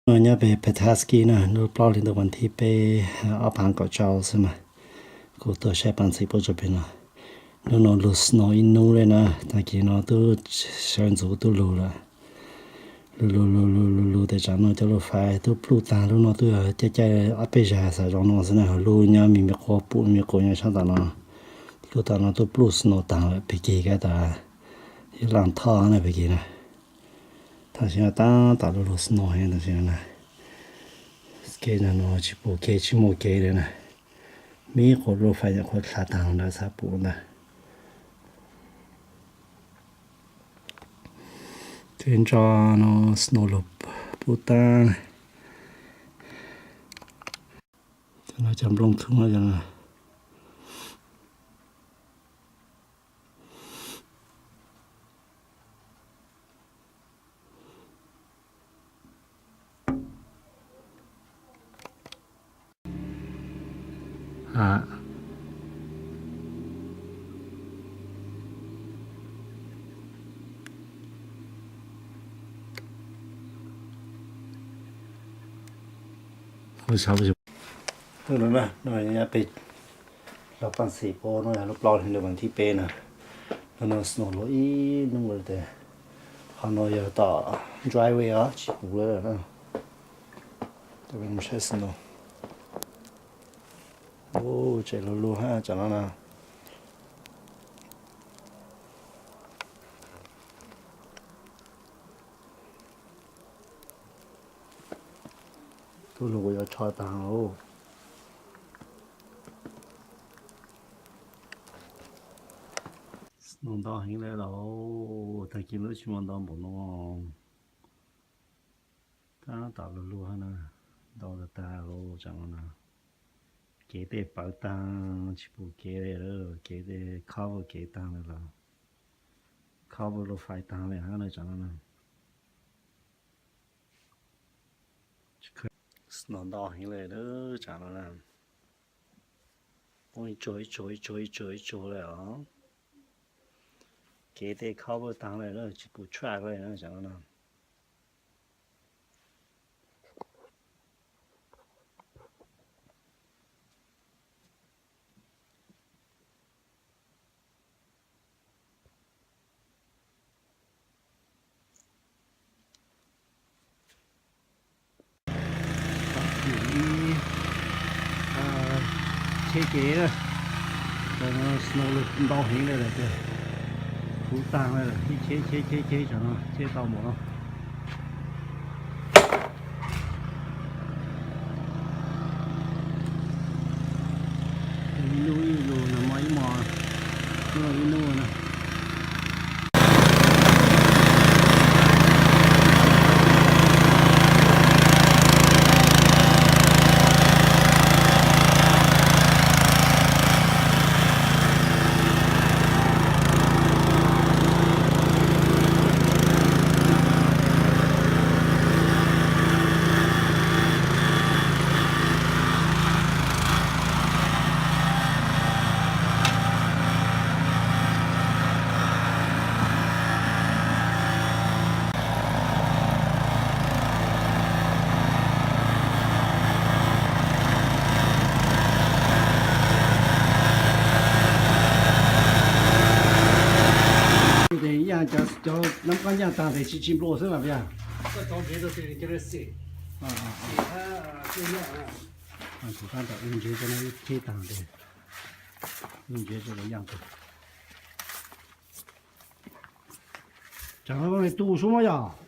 No nyob pem Petoskey na, lub plaub hlis ntuj vas thib peb, ob phav kaum rau xwb mas. Kuv tuaj saib pas ntxim pub rau pem no. Hnub no lug snow ib hnub li na, tag kis no twb sawv ntxuv twb lug lawm. Lug lug lug lug lug lug tes tsam no cov lub fais twb pluj tag, lub no twb caij caij ob peb zag xav zoo no xwb na, lub nyob me me quas pum me quas nyob sab tom no. Lub tom no twb pluj snow tag lawm, pem kis kav tas ib laaj thoj na pem kis na. Tam sim no tab tom lug lug snow heev tam sim no na. Kev no tsis pum kev tsis muaj kev li na. Me quas lub fais nyuam qhuav dlha tag ntawd xav pum ntag. Tej ntso no snow lug pub tag. Cov no cov nplooj thoob no. Tus no na, no peb los pas ntxim pub no yog lub plaub hlis ntuj vas thib peb na. No no snow lug ib hnub li tes, qhov no yog tom driveway os, tsis pum lawm na. Saib snow, tseem lug lug hab tsam no na. Tub lug kuv yuav tsho taag lauj. Snow ntau heev le lauj, tag kis lub tsis muaj ntau npaum no. Tab tom lug lug na, ntau tag tag lauj tsam no na. Kev tej pawv taag, tsis pum kev li, kev tej cover kev taag li lawm. Cover lub fais taag li hab na tsam no na. Snow ntau heev li lawm tsam no na. Poob ib tsuag ib tsuag ib tsuag ib tsuag ib tsuag li os. Kev tej cover taag li lawm, tsis pum track li na tsam no na. Cheb kev na, snow lug ntau heev li lawm tiag, puv taag li lawm, ib cheb cheb cheb cheb tsam no cheb tau npaum no. Ib nub ib lug no, ib mos ib nub na. Cov nab qab ncaaj taag tes tsis tsis nplua xwb las puas yog? Kuv tab tom ua ntsev rau no, ib cheb taag tes ua ntsev rau lawv ncaaj taag. Tsam no tu sub muab yog?